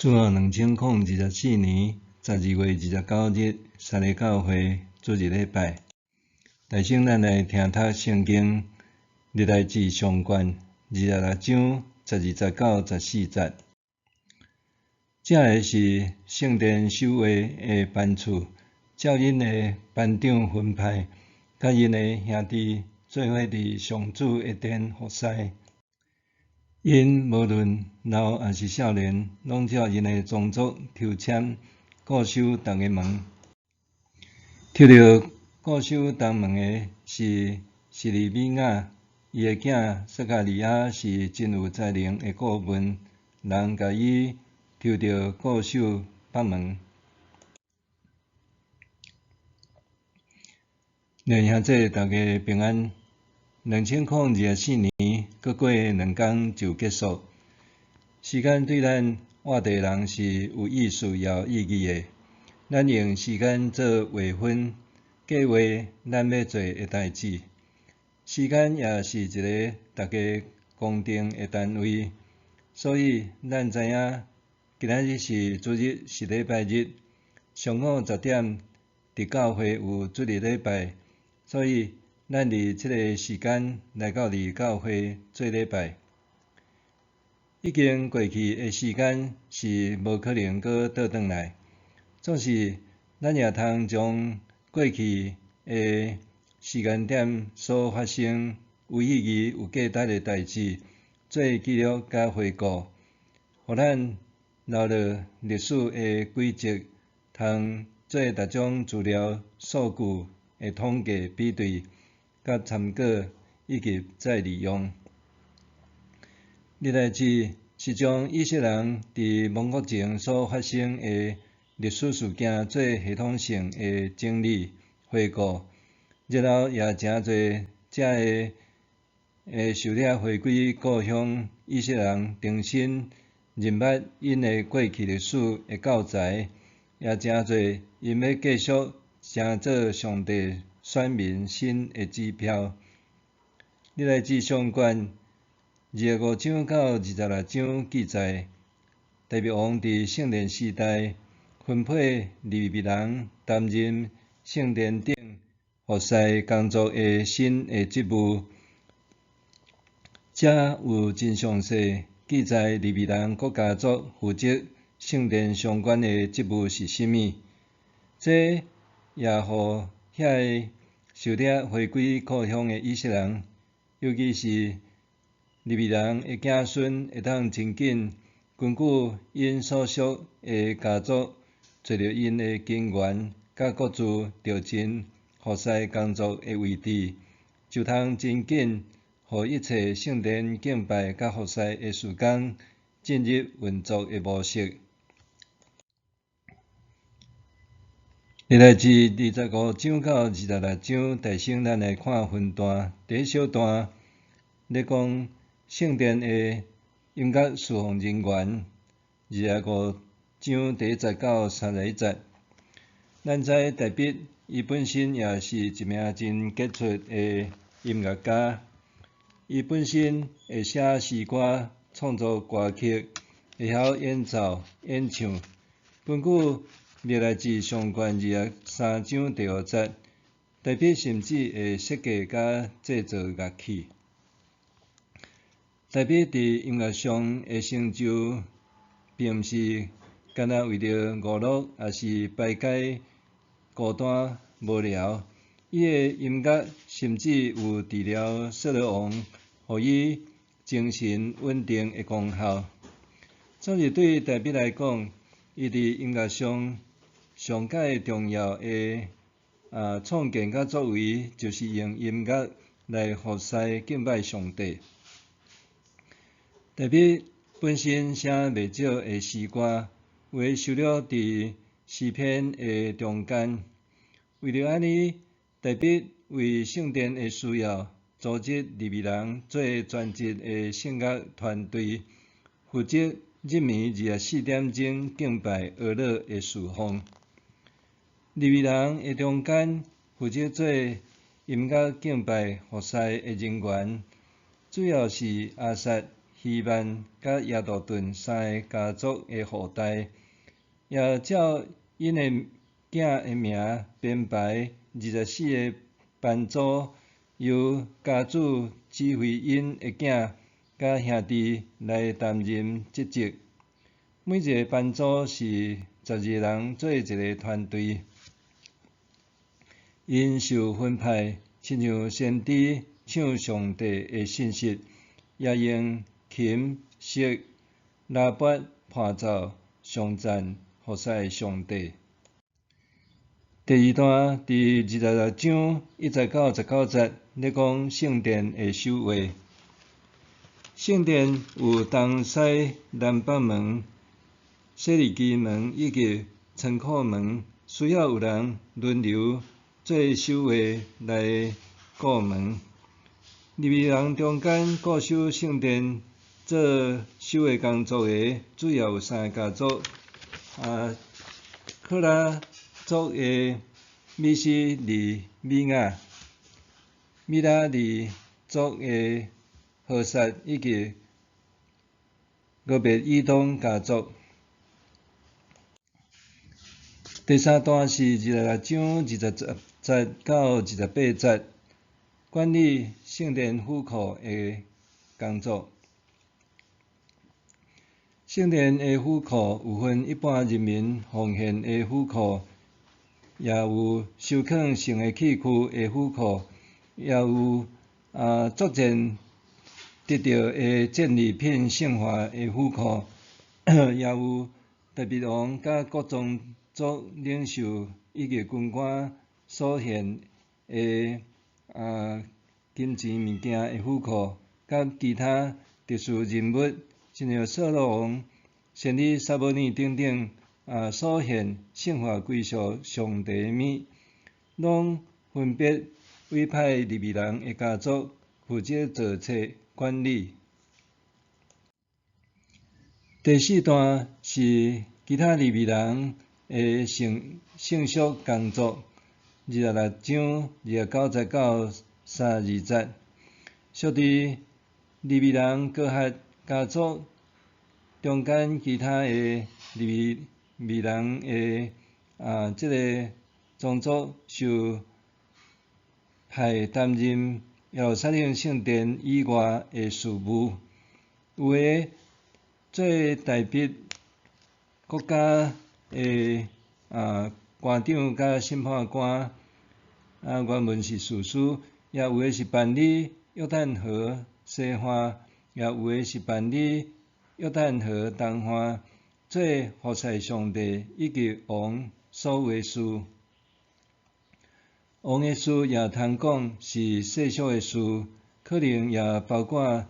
主後2024年12月29日，三个教會主日禮拜。台先咱來聽讀聖經歷代志上卷26章12節到14節。這个是聖殿守衛的班次，照𪜶的班長分派，佮𪜶的兄弟做伙佇上主的殿服侍。𪜶無論老抑是少年，攏照𪜶的宗族抽籤，固守逐个門。抽著固守東門的是示利米雅，伊的囝撒迦利亞是真有才能的顧問，人共伊抽著固守北門。弟兄姊大家平安。2024年，閣過2工就結束。時間對咱活的人是有意思也有意義的。咱用時間做劃分，計劃咱欲做的代誌。時間也是一个大家公定的單位，所以咱知影今仔日是主日，是禮拜日，上午10點佇教會有主日禮拜，所以咱佇這个時間來到佇教會做禮拜。已經過去的時間是無可能閣倒轉來，總是咱也通將過去的時間點所發生有意義、有價值的代誌做記錄佮回顧，予咱留落歷史的軌跡，通做逐種資料數據的統計比對、佮參考以及再利用。歷代志是將以色列人佇亡國前所發生的歷史事件做系統性的整理回顧，然後也誠濟遮个會受掠回歸故鄉以色列人重新認捌𪜶的過去歷史的教材，也誠濟𪜶欲繼續成做上帝選民新的指標。歷代志上卷25章到26章記載，大衛王佇聖殿時代分配利未人擔任聖殿頂服侍工作的新的職務。遮有真詳細記載利未人各家族負責聖殿相關的職務是啥物。這也予遐个受掠回歸故鄉的以色列人，尤其是利未人的子孫，會當真緊根據𪜶所屬的家族，揣著𪜶的根源，佮各自就寝服侍工作的位置，就通真緊予一切聖殿敬拜佮服侍的事工進入運作的模式。歷代志25章到26章，台先咱來看分段。第一小段咧講聖殿的音樂侍奉人員，25章第1節到31節。咱知大衛伊本身也是一名真傑出的音樂家，伊本身會寫詩歌、創作歌曲，會曉演奏、演唱。根據歷代志上卷23章第5節，大衛甚至會設計佮製造樂器。大衛佇音樂上的成就，並毋是干焦為著娛樂，抑是排解孤單無聊。伊的音樂甚至有治療掃羅王，予伊精神穩定的功效。總是對大衛來講，伊佇音樂上上蓋重要的創建佮作為，就是用音樂來服侍敬拜上帝。大衛本身寫袂少的詩歌，有的收錄佇詩篇的中間。為著按呢，大衛為聖殿的需要，組織利未人做專職的聖樂團隊，負責日暝24點鐘敬拜哀樂的侍奉。利未人的中間負責做音樂敬拜服侍的人員，主要是亞薩、希曼佮耶杜頓三个家族的後代，也照𪜶的囝的名編排24个班組，由家主指揮𪜶的囝佮兄弟來擔任職責。每一个班組是12个人做一个團隊，𪜶受分派，親像先知唱上帝的信息，也用琴、瑟、拉鈸伴奏頌讚服侍上帝。第二段佇26章1節到19節咧講聖殿的守衛。聖殿有東西南北門、洗利機門以及倉庫門，需要有人輪流做守衛來顧門。利未人中間固守聖殿做守衛工作的，主要有三个家族。柯拉族的米斯利米亞、米拉利族的何撒以及俄別以東家族。第三段是26章20節到28節，管理聖殿府庫的工作。聖殿的府庫有分一般人民奉獻的府庫，也有收囥聖的器具的府庫，也有作戰得著的戰利品聖化的府庫，也有大衛王佮各宗族領袖以及軍官所獻的金錢物件的府庫，佮其他特殊人物，親像掃羅王、先知撒母耳等等所獻聖化歸屬上帝的物，攏分別委派利未人的家族負責造冊管理。第四段是其他利未人的聖聖職工作，26章29節到32節，屬佇利未人哥哈家族中間其他的利未人的這个宗族受派擔任耶路撒冷聖殿以外的事務，有的做代表國家的官長佮審判官，原文是士師，也有的是辦理約旦河西岸，也有的是辦理約旦河東岸，做服侍上帝以及王所有的事。王的事也通講是世俗的事，可能也包括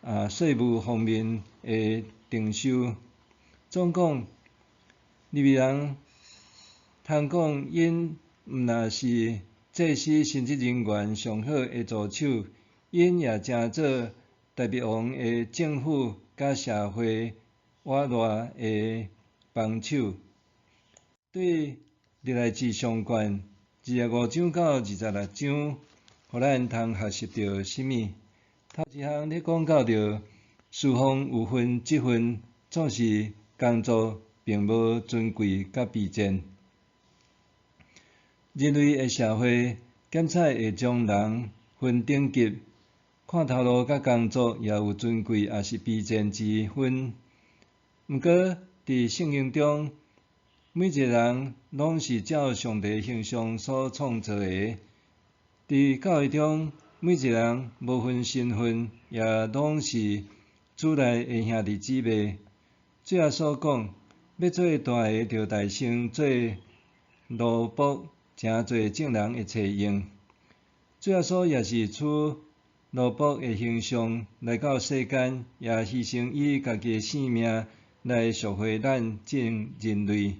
稅務方面的徵收。總講，利未人通講，𪜶毋若是祭司神職人員上好的助手，𪜶也成做大衛王的政府佮社會活絡的幫手。對歷來誌上卷25章到26章，予咱通學習著啥物？頭一項咧講到著，事奉有分職分，總是工作並無尊貴佮卑賤。人類的社會檢採會將人分等級，看頭路佮工作也有尊貴抑是卑賤之分。毋過，佇聖經中，每一个人攏是照上帝形象所創造的。佇教會中，每一个人無分身份，也攏是主內的兄弟姊妹。主耶穌講，欲做大的，就代先做奴僕，成做眾人的冊用。主耶穌也是取奴僕的形象來到世間，也犧牲伊家己的性命來贖回咱眾人類。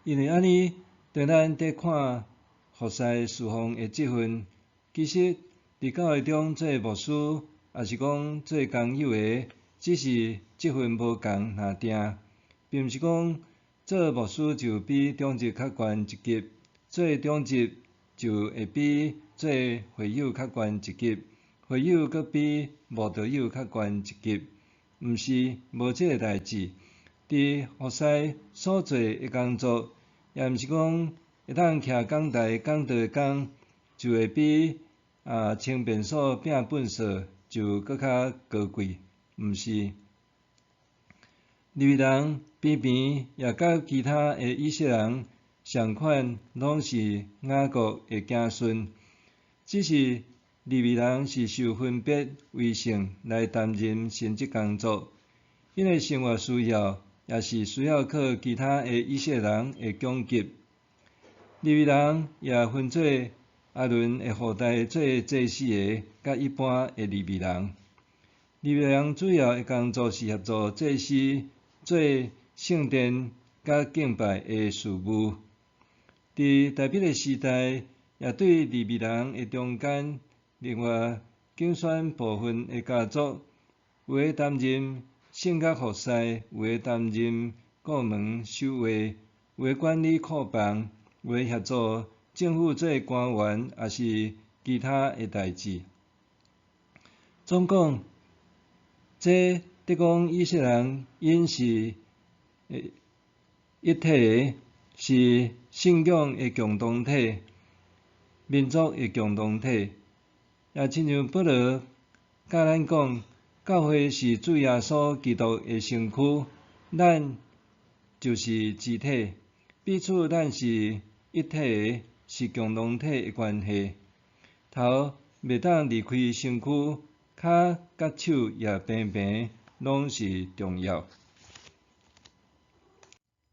因為按呢，當咱佇看服侍事奉的職分，其實佇教會中做牧師，抑是講做工友的，只是職分無仝爾定，並毋是講做牧師就比長執較懸一級，做長執就會比做會友較懸一級，會友閣比慕道友較懸一級，毋是，無這个代誌。佇服侍所做的工作，也毋是講會當徛講台講道的工，就會比清便所摒糞掃就閣較高貴，毋是。利未人平平也佮其他的以色列人仝款，攏是雅各的子孫，只是利未人是受分別為聖來擔任神職工作，𪜶的生活需要也是需要靠其他的以色列人的供給。利未人也分做亞倫的後代做祭司的，佮一般的利未人。利未人主要的工作是協助祭司做聖殿佮敬拜的事務。佇大衛的時代，也對利未人的中間另外揀選部分的家族，有的擔任聖樂服侍，有的擔任顧門守衛，有的管理庫房，有的協助政府做官員，抑是其他的代誌。總講，這佇講以色列人𪜶是一體的，是信仰的共同體，民族的共同體。也親像保羅佮咱講，教會是主耶穌基督的身軀，咱就是肢體，彼此咱是一體的，是共同體的關係。頭袂當離開身軀，跤佮手也平平攏是重要。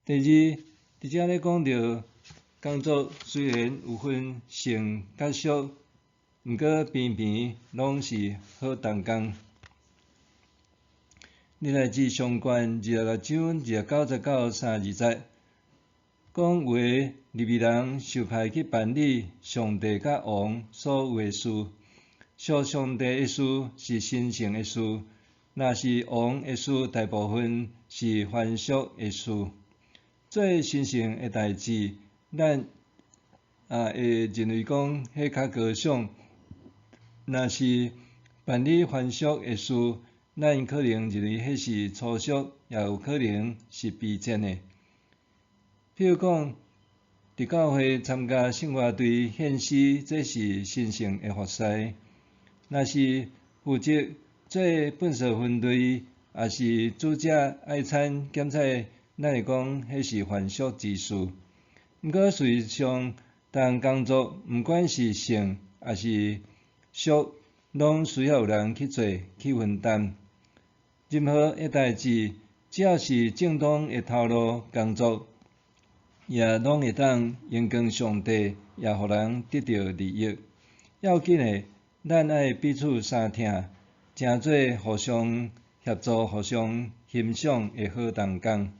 第二，佇遮咧講著工作雖然有分聖佮俗，毋過平平攏是好同工。歷代志上卷26章29節到32節，講有的利未人受派去辦理上帝佮王所有的事。屬上帝的事是神聖的事，若是王的事，大部分是凡俗的事。做神聖的代誌，咱也會認為講，彼較高尚。若是辦理凡俗的事，咱可能認為彼是粗俗，也有可能是卑賤的。譬如講，佇教會參加聖樂隊獻詩，這是神聖的服侍；若是負責做糞掃分類，抑是煮食愛餐檢菜，咱會講彼是凡俗之事。毋過事實上，逐項工作，毋管是聖抑是俗，攏需要有人去做、去分擔。任何的代誌，只要是正當的頭路工作，也攏會當榮光上帝，也予人得著利益。要緊的，咱愛彼此相疼，成做互相協助、互相欣賞的好同工。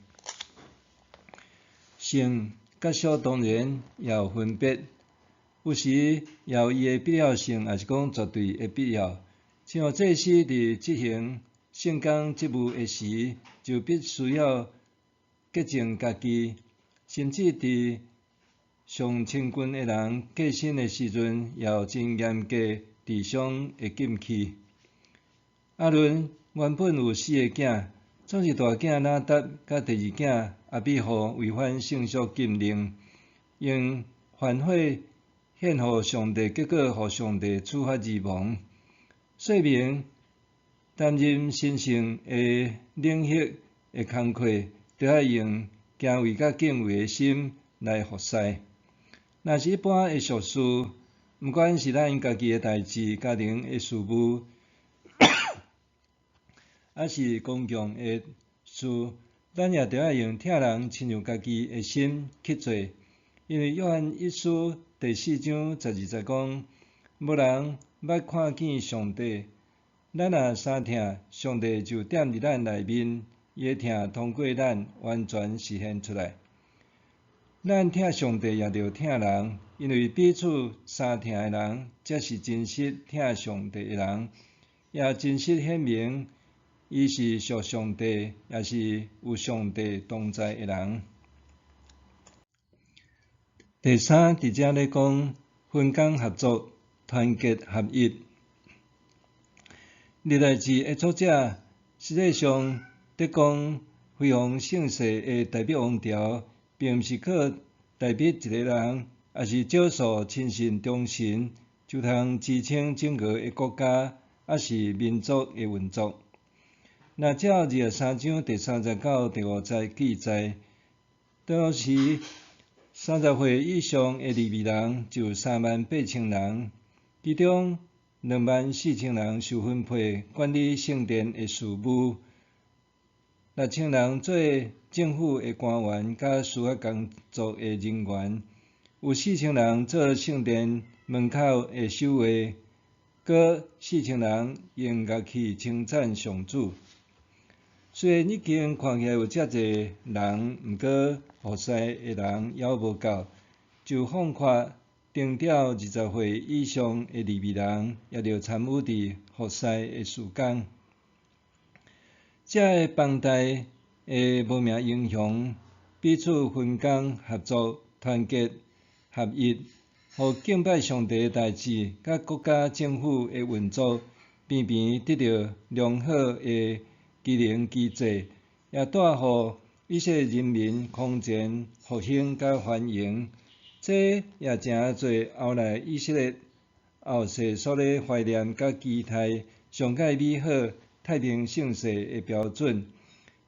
聖佮俗當然也有分別，有時也有伊的必要性，抑是講絕對的必要。像祭司佇執行聖工職務的時，就必須要潔淨家己，甚至佇上親近的人過身的時陣，也有真嚴格治喪的禁忌。亞倫原本有四个囝，總是大囝拿答佮第二囝亞比戶違反聖俗禁令，用燔火獻予上帝，結果予上帝處罰而亡。說明擔任神聖的領域的工課，著愛用敬畏佮敬畏的心來服侍。若是一般的俗事，毋管是咱家己的代誌、家庭的事務，抑是公共的事，咱也著愛用疼人親像家己的心去做。因為約翰一書第4章12節講：無人捌看見上帝。咱若相疼，上帝就踮佇咱內面，伊的疼通過咱完全實現出來。咱疼上帝也著疼人，因為彼此相疼的人，才是真實疼上帝的人，也真實顯明伊是屬上帝，也是有上帝同在的人。第三，佇遮咧講分工合作、團結合一。歷代志的作者實際上佇講輝煌盛世的大衛王朝，並毋是靠大衛一個人，抑是少數親信忠臣，就通支撐整個的國家，抑是民族的運作。若照23章第30到第5節記載，當時30歲以上的利未人就有38,000人，其中24,000人受分配管理聖殿的事務，6,000人做政府的官員佮司法工作的人員，有4,000人做聖殿門口的守衛，閣4,000人用樂器稱讚上主。雖然已經看起來有遮濟人，毋過服侍的人猶無夠，就放寬徵調20歲以上的利未人，也著參與佇服侍的事工。這个龐大的無名英雄，彼此分工合作、團結合一，予敬拜上帝的代誌，佮國家政府的運作，平平得著良好的機能機制，也帶予以色列人民空前復興佮繁榮。這也成做後來以色列後世所咧懷念佮期待上蓋美好太平盛世的標準。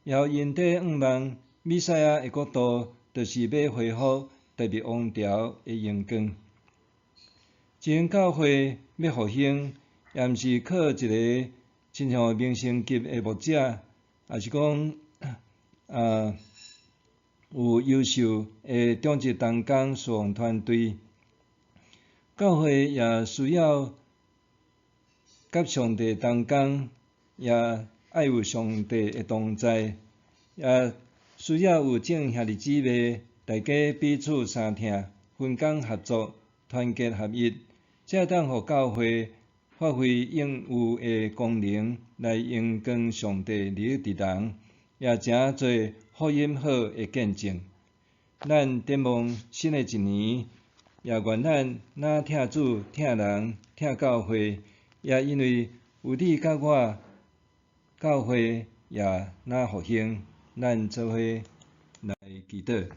也予𪜶佇向望彌賽亞的國度，就是欲恢復大衛王朝的榮光。一間教會欲復興，也毋是靠一个親像明星級的牧者，抑是講有優秀的長執同工侍奉團隊。教會也需要佮上帝同工，也愛有上帝的同在，也需要有眾兄弟姊妹，大家彼此相疼，分工合作，團結合一，才會當予教會發揮應有的功能，來榮光上帝立佇人，也成做福音好的見證。咱展望新的一年，也願咱若疼主、疼人、疼教會，也因為有你佮我，教會也若復興。咱做伙來祈禱。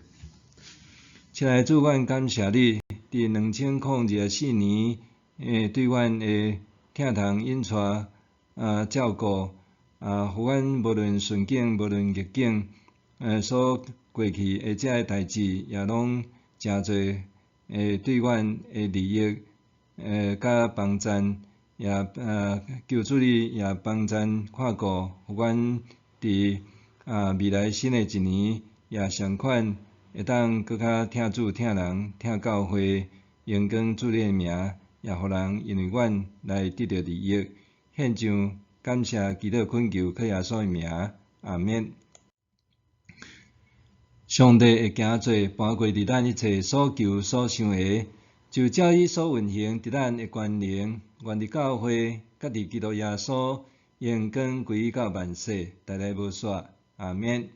親愛的主，阮感謝你，佇2024年，對阮的疼痛引帶照顧，予阮無論順境，無論逆境，所過去的這个代誌，也攏誠濟對阮的利益，佮幫贊，也求主你也幫贊看顧，予阮佇未來新的一年，也相款會當閣較疼主、疼人、疼教會，榮光主你的名，也予人因為阮來得著利益。獻上感謝祈禱懇求，靠耶穌的名，阿們。上帝會行做搬過佇咱一切所求所想的，就照伊所運行佇咱的權能，願佇教會，佮佇基督耶穌，榮光歸到萬世，代代無煞。阿們。